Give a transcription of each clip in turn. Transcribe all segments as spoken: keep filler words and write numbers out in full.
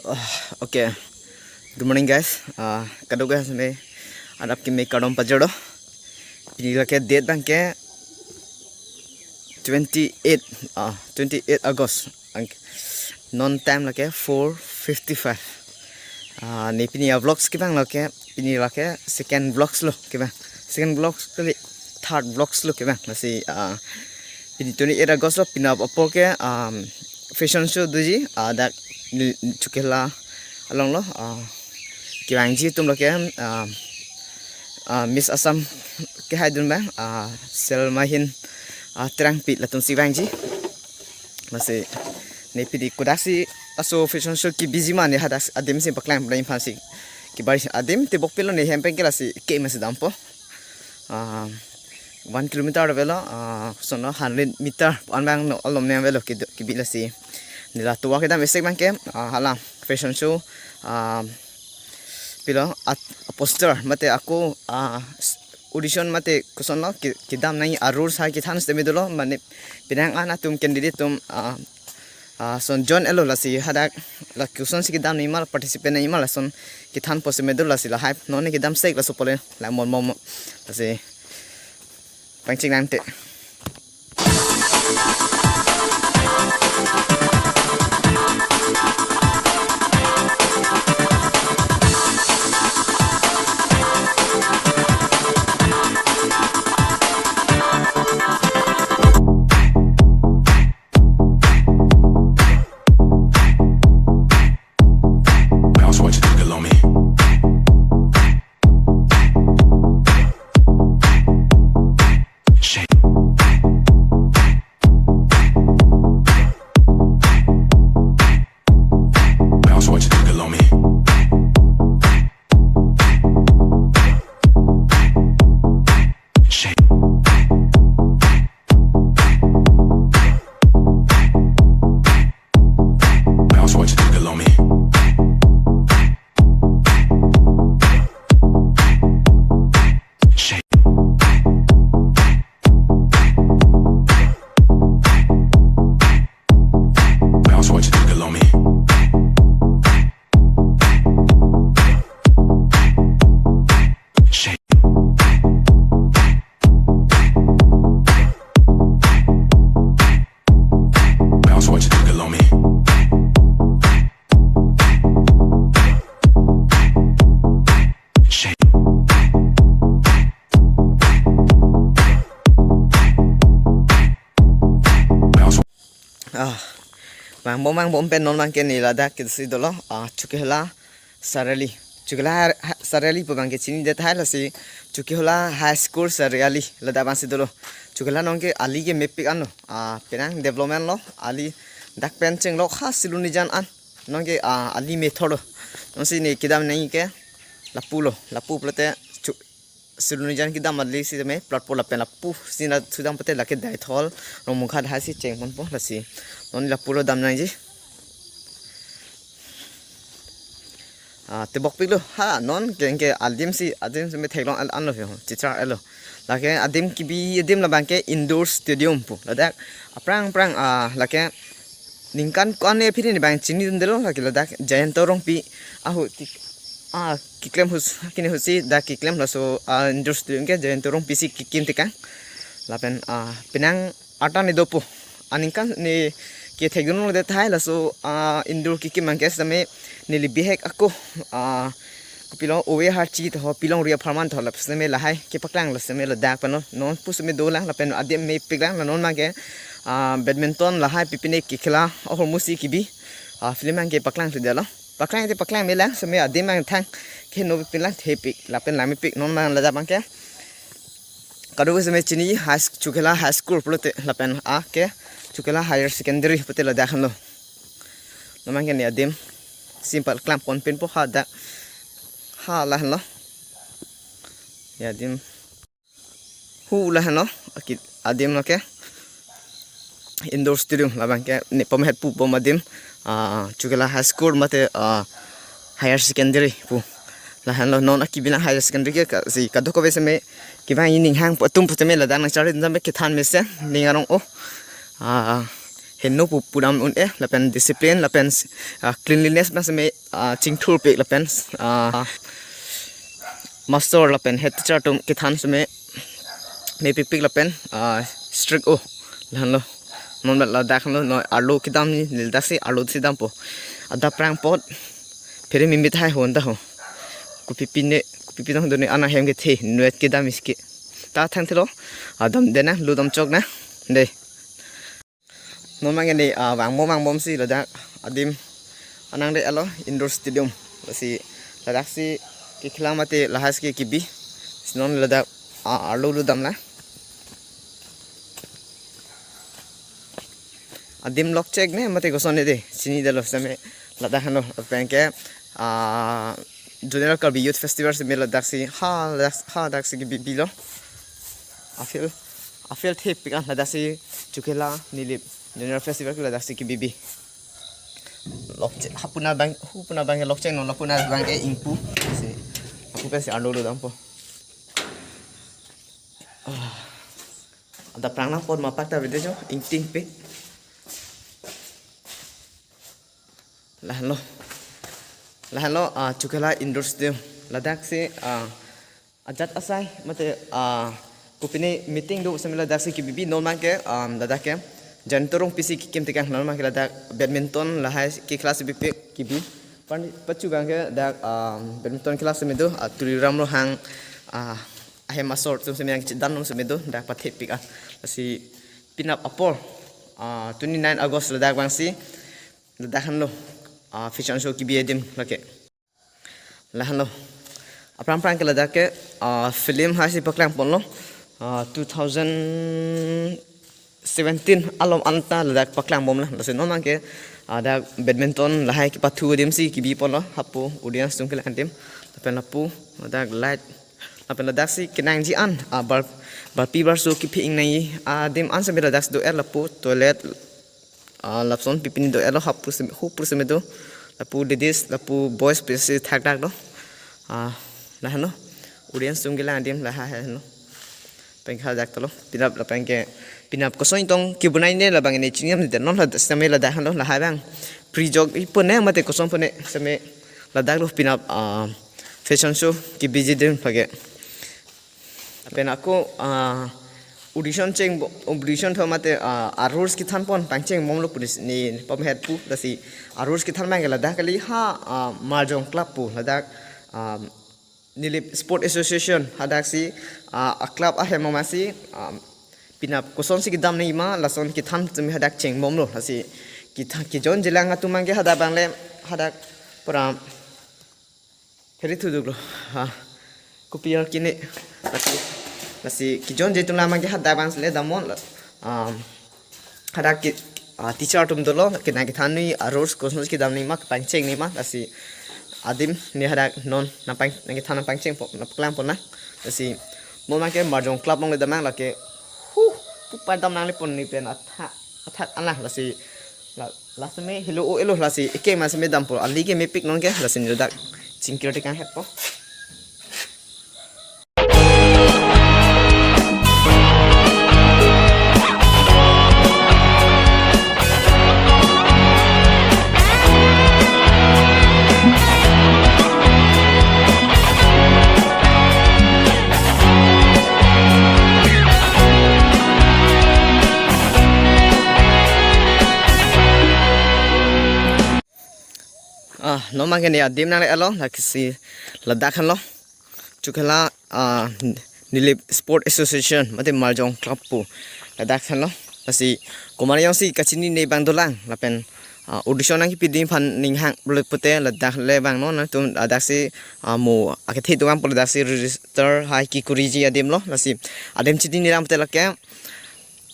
Ah, okay. Good morning, guys. Ah, kadokave seme adap kimi kardom pajirlo. Pini lake date abangke twenty-eight, ah, twenty-eight August. Ang-, non time lake four fifty-five. Ah, ne pini a-vlogs kevang lake, pini lake second vlogs lo kevang. Second vlogs kali, third vlogs lo kevang. Lasi, ah, pini twenty-eight August lo, pini apor ke, um, fashion show doji, ah, dak ni Chokihola along lo, ah, kevangji atum lake, ah, ah, Miss Assam kehaidun abang, ah, Selma Hin, ah, Terangpi latum si vangji. Lasi ne pini kodaksi laso fashion show kebiji ma ne hadak adim si paklang bra aphan si kebar adim tebok pilo ne hem pen ke lasi ke masi dampo. Ah, one kilometer avelo, ah, sono hundred meter an abang no alom ne avelo ke, kebi lasi. Ne la tovar kedam esek abangke, ah, hala fashion show, ah, pilo at poster mate ako, ah, s-, audition mate kosonlo ke, kedam nangji a-rules hai kethan sitame dolo, mane penang an atum candidate atum, ah, ah, son join etlo lasi hadak la kosonsi kedam nangji ma, participate nangji ma lason kethanpo sitame dolo, lasi lahai non ne kedam sek laso pole la mon mon lasi pangcheng nangte. Bounce what you think below me. Shake. Bounce what you think below me. Shake. Bounce what you think below me. Shake. Bounce what you think below me. Shake. Bounce what you think below me. Shake. Bounce. Ah, mangbom mangbom pen non abangke ne ladak kisi dolo, ah, Chokihola Sariali. Chokihola ha-, ha-, Sariali pu abangke chinidet tahai, lasi Chokihola High School Sariali ladak abangsi dolo. Chokihola along ke ali ke mepik anlo. Ah, penang development lo, ali dak pen chenglok ha Silonijan an. Non ke, ah, ali methor lo. Nonsi ne kedam nangji ke lapu lo, lapu pulote Cho-, Silonijan kedam ali sitame platform lapen lapusi na sudam pute lake Deithor Rongmukha dahai si chengponpo lasi. Non lapu lo dam nangji. Ah, tebokpiklo, ha, non ke, ke adim si, adim si me theklong an, anlo ho, chitra etlo. Lake adim kebi adim labangke indoor stadium pu. Ladak aphrang aphrang, ah, lake ningkan ko-an ne aphi ne abang chinidundelo, lake ladak Jayanta Rongpi ahu ki, ah, keklem hus, kene husi dak keklem laso, ah, indoor stadium ke Jayanta Rongpi si kekim tekang. Lapen, ah, penang arta ne dopo. Aningkan ne kethekdunde tahai laso, ah, indoor kekim abangke sitame neli bihek ako, ah, kopilo Ove Harchi to ho, Pilongri apharman to ho, lapen sitame lahai kepaklang, lapen sitame ladak pen lo, non pu sitame dolang lapen adim mepiklang, la non abangke, ah, badminton lahai pipine kekhela ahormu si kebi, ah, film abangke paklang thudetlo. Paklang te paklang melang, sitame adim abang thang keno pilang thepik lapen la mepik, non abang ladak abangke kadokave sitame chini high sch-, Chokihola High School pulote lapen ake Chokihola Higher Secondary pute ladak henlo. Non abangke ne adim simple klam kon pinpo hadak, ha lahenlo. Ne adim hu lahenlo, aki adim lo ke indoor stadium labangke ne pamhet pubom adim, ah, Chokihola High School mate, ah, Higher Secondary pu. Lahenlo non akibi nang Higher Secondary ke ka, si kadokave sitame kevang ining hang atum pu sitame ladak nangcharli sitame kethan mesen ning arong o. Ah, heno pu pudam un-e, lapen discipline, lapen, ah, cleanliness abang seme, ah, chingthurpik, lapen, ah, master lapen head teacher atum kethan seme mepikpik lapen, ah, strict o, lahenlo. Non ladak henlo, non arlo kedam ni, ladak si arlo si dampo. Adap aphrang apot phere mimit hai hon ta ho. Kopi pine, kopi pinong done ana hem kethe, nuet kedam iske. Ta thangthelo, ah, damde nang, lu damchok nang, dei. Non abang ke ne, ah, vangbom vangbom si ladak adim anang de alo indoor stadium. Lasi ladak si kekhela mate lahai si kebi. Si non ladak, ah, arlo lu dam la. Adim lokchek ne mate koson ne de. Chinidetlo seme ladak henlo. Lapen ke, ah, Zonal Karbi Youth Festival seme ladak si ha ladak, ha ladak si kebi bilo. Afield, afield thepik an ladak si Chokihola Nilip Zonal Festival ke ladak si kebibi. Lokchek, hapuna abang, hupuna abang ke lokchek non, lapuna abang ke ingpu. Si, aku pensi arlo lu dampo. Ah. Adap aphrang nangpon mapak ta video jo, ingtingpik. Lahenlo. Lahenlo, ah, Chokihola indoor stadium. Ladak si, ah, ajat asai, mate, ah, kopine meeting do seme ladak si kebibi, non abang ke, um, ladak ke Jayanta Rongpi si kekim tekang, non abang ke ladak badminton lahai kekhela si bipik kebi. Pan pachu abang ke dak, um, badminton kekhela seme do, ah, Tuliram Ronghang, ah, ahem asor atum seme nangchedam atum seme do, dak pathepik ah. Lasi penap apor, ah, twenty nine August ladak abang si, ladak henlo, ah, fashion show kebi adim lake. Lahenlo. Aphrang aphrang ke ladak ke, ah, film hai si paklang ponlo. Ah, two thousand seventeen alom anta ladak paklang bom la. Lasi non abang ke, ah, dak badminton lahai kepathu adim si kebi ponlo. Hapu audience atum kelang adim. Lapen lapu, ladak light. Lapen ladak si kenangji an, ah, bar, barpi barso kepi-ing nangji adim an seme ladak si do-et, lapu toilet, ah, lapuson pipini do-etlo, hapu seme, hupur seme do. Lapu ladies, lapu boys pensi thakdak do. Ah, lahenlo. Audience atum kelang adim lahai henlo. Pen ke hadak tolo. Penap lapen ke, penap koson tong kebonai ne labang ne chinine de non la seme ladak henlo lahai abang. Pre-jog ipone mate koson pone seme ladak lo penap, ah, fashion show kebiji adim lake. Lapen ako, ah, audition cheng bo-, audition tho mate, ah, a-rules kethan pon pangcheng bomlo pu ne pamehet pu, lasi a-rules kethan abang ke ladak kali ha, ah, Marjong Club pu ladak, ah, Nilip Sport Association hadak si, ah, a-club ahem ma si, ah, penap koson si kedam nangji ma lason kethan seme hadak cheng bomlo, lasi kethan kejon jelang atum abang ke hadak abang le hadak pura phere thuduklo. Ha. Kopi ar kine. Lasi, lasi kejon je atum abang ke hadak abang si le damnon la. Um, hadak ke, ah, teacher atum dolo, kenang kethan nangji a-rules koson si kedam nangji ma, pangcheng nangji ma, lasi adim ne hadak non nangpang, nangkethan nangpangcheng po, nangpaklang pon na. Lasi mo abang ke Marjong Club along le dam nang lake. Hu, pu padam nangle pon ne pen athak, athak anang lasi. La, la seme helo o elo lasi eke ma seme dampo, ali ke mepik non ke, lasi ne ladak chingkir tekang hetpo. Ah, non abang ke ne adim nangle alo, lake si ladak henlo. Chokihola, ah, Nilip Sport Association, mate Marjong Club pu. Ladak henlo. Lasi komat jongsi kachinine abang dolang, lapen, ah, audition nangkepi adim aphan ning hang le pute ladak le vangnon nangtum, ladak si, ah, mo akethe atum abang pu ladak si register hai kekuriji adim lo, lasi adim chinine lang pute lake,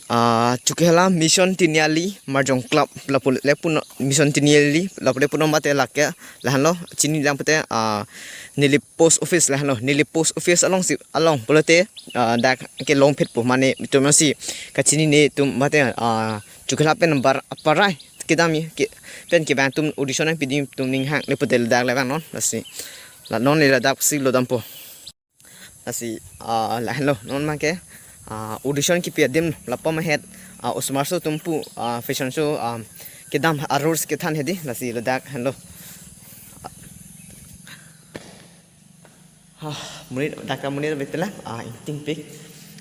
ah, Chokihola Mission Tiniali Marjong Club lapu le punon, Mission Tiniali lapu le punon mate lake lahenlo, chini lang pute, ah, Nilip Post Office lahenlo, Nilip Post Office along si, along pulote, ah, dak kelong phet po mane itum si kachinine atum mate, ah, Chokihola pen bar aparai kedam ke pen kevang atum audition nangpi adim atum ning hang le pute ladak le vangnon, lasi la non le ladak si lo dampo. Lasi, ah, lahenlo, non abang ke, ah, audition kepi adim lapu ahem het, ah, osomar aso atum pu, ah, fashion show, ah, kedam a-rules kethan hedi, lasi ladak henlo. Ah, monit, dak ta monit abitela, ah, ingtingpik.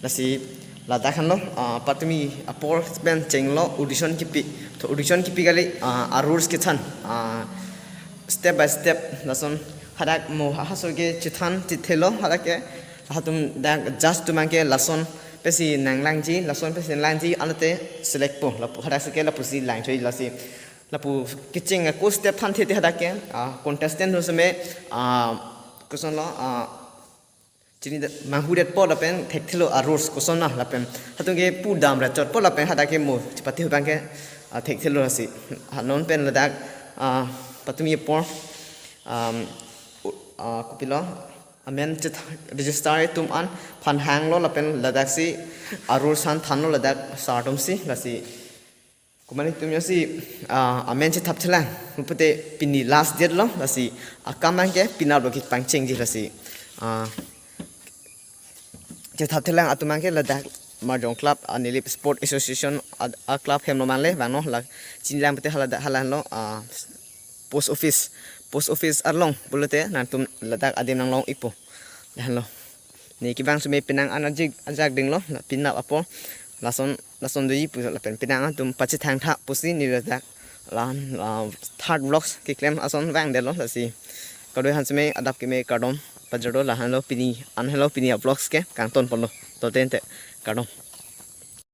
Lasi ladak henlo, ah, patumi apor pen chenglo audition kipi. To audition kipi kali, ah, a-rules kethan, ah, step by step lason hadak mo ha- halaso ke chethan chethelo, hadak ke latum dak judge atum abangke lason pensi nanglangji, lason pensi nanglangji, anlote select po, lapu hadak si ke lapusi langchoi, lasi lapu kecheng ako step thanthe te hadak ke, ah, contestant atum seme, ah, kosonlo, ah, chini da- manghudetpo lapen thekthelo a-rules kosonlo lapen hatum ke pu damra chotpo lapen hadak ke mo chepate abangke, ah, thekthelo, lasi ha non pen ladak, ah, patumi apor, um, u- ah, kopilo, amen chet- register atum an aphan hanglo lapen ladak si a-rules an thanlo ladak sir atum si, lasi komat atum jongsi, ah, amen chethap thelang, pulote pini last date lo, lasi akam abangke penap lo kepangchengji, lasi, ah, chethap thelang atum abangke ladak Marjong Club, ah, Nilip Sport Association, ah, a-club hem lo mangle vangno, la chinilang pute hala hala henlo, ah, post office, post office arlong pulote nangtum ladak adim nanglong-ikpo, lahenlo. Ne kevang seme penang an ajik ajak dinglo, la penap apor lason lason doji pu lapen penang atum pachethang tha pusi ne ladak la, ah, third vlogs keklem ason vangdetlo, lasi kadokave aphan seme adap keme kardom pajirlo, lahenlo pini an, henlo pini a-vlogs ke kangton ponlo, to tente kardom.